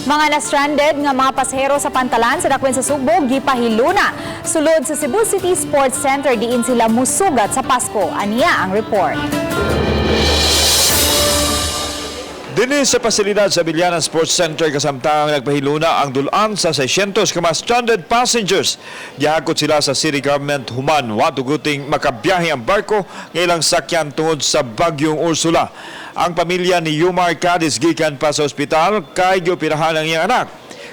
Mga na-stranded nga mga pasahero sa Pantalan sa Dakbayan sa Sugbo gipahiluna. Sulod sa Cebu City Sports Center diin sila musugat sa Pasko. Aniya ang report. Dinhi sa pasilidad sa Abellana Sports Center kasamtang nagpahiluna ang dul-an sa 600 ka mga stranded passengers. Gihakot sila sa city government human wa tuguting makabiyahe ang barko nga ilang sakyan tungod sa bagyong Ursula. Ang pamilya ni Yumar Cadiz gikan pa sa ospital kay gioperahan ang iyang anak.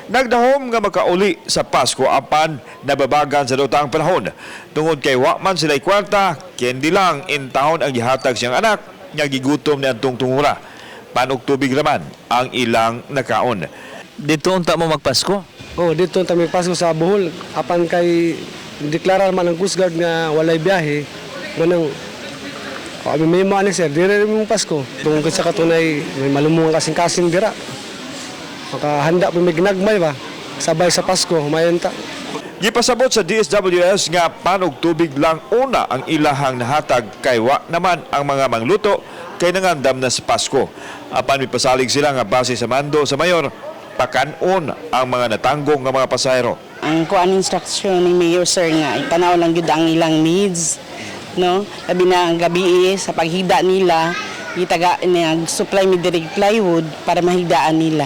Nagdahom nga makauli sa Pasko apan nababagan sa dotang panahon. Tungod kay wa man sila'y kwarta, kendi lang intawon ang gihatag siyang anak nga gigutom niadtong tungura. Pan ug tubig raman ang ilang nakaon. Dito unta mo magpasko? Oh, dito ta Pasko sa Bohol. Apan kay deklarar man ang Coast Guard nga walay biyahe, manang kami may mo ani, sir, dire rin mong Pasko. Tungkol sa katunay, may malumong kasing-kasing dira. Makahanda po may ginagmay ba? Sabay sa Pasko, humayon ta. Gipasabot sa DSWS nga pan ug tubig lang una ang ilahang nahatag kay wa naman ang mga mangluto kay nangandam na sa Pasko. Apan mipasalig sila nga base sa mando sa mayor, pakanon ang mga natanggong nga mga pasahero. Ang kuan instruction ni Mayor, sir, nga itanaw lang gyud ang ilang needs, no, labi na ang gabi eh, sa paghigda nila gitaga nag supply mi diri plywood para mahigdaan nila.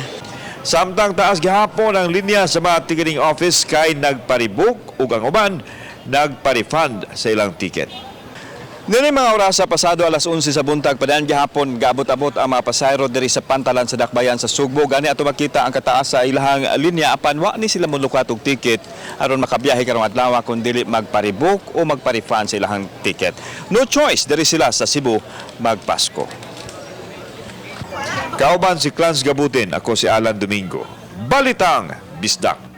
Samtang taas gihapon ang linya sa mga ticketing office kay nagparebook ug ang uban nagpa-refund sa ilang ticket. Nini mga orasa pasado alas 11 sa buntag, padayon gihapon gaabot-abot ang mga pasahero diri sa Pantalan sa Dakbayan sa Sugbo. Gani ato makita ang kataas sa ilahang linya apan wa ni sila molukat og ticket aron makabiyahe karong adlaw kun dili magparebook o magpa-refund sa ilahang ticket. No choice, diri sila sa Cebu magpasko. Kauban si Clans Gabutin, ako si Alan Domingo. Balitang Bisdak.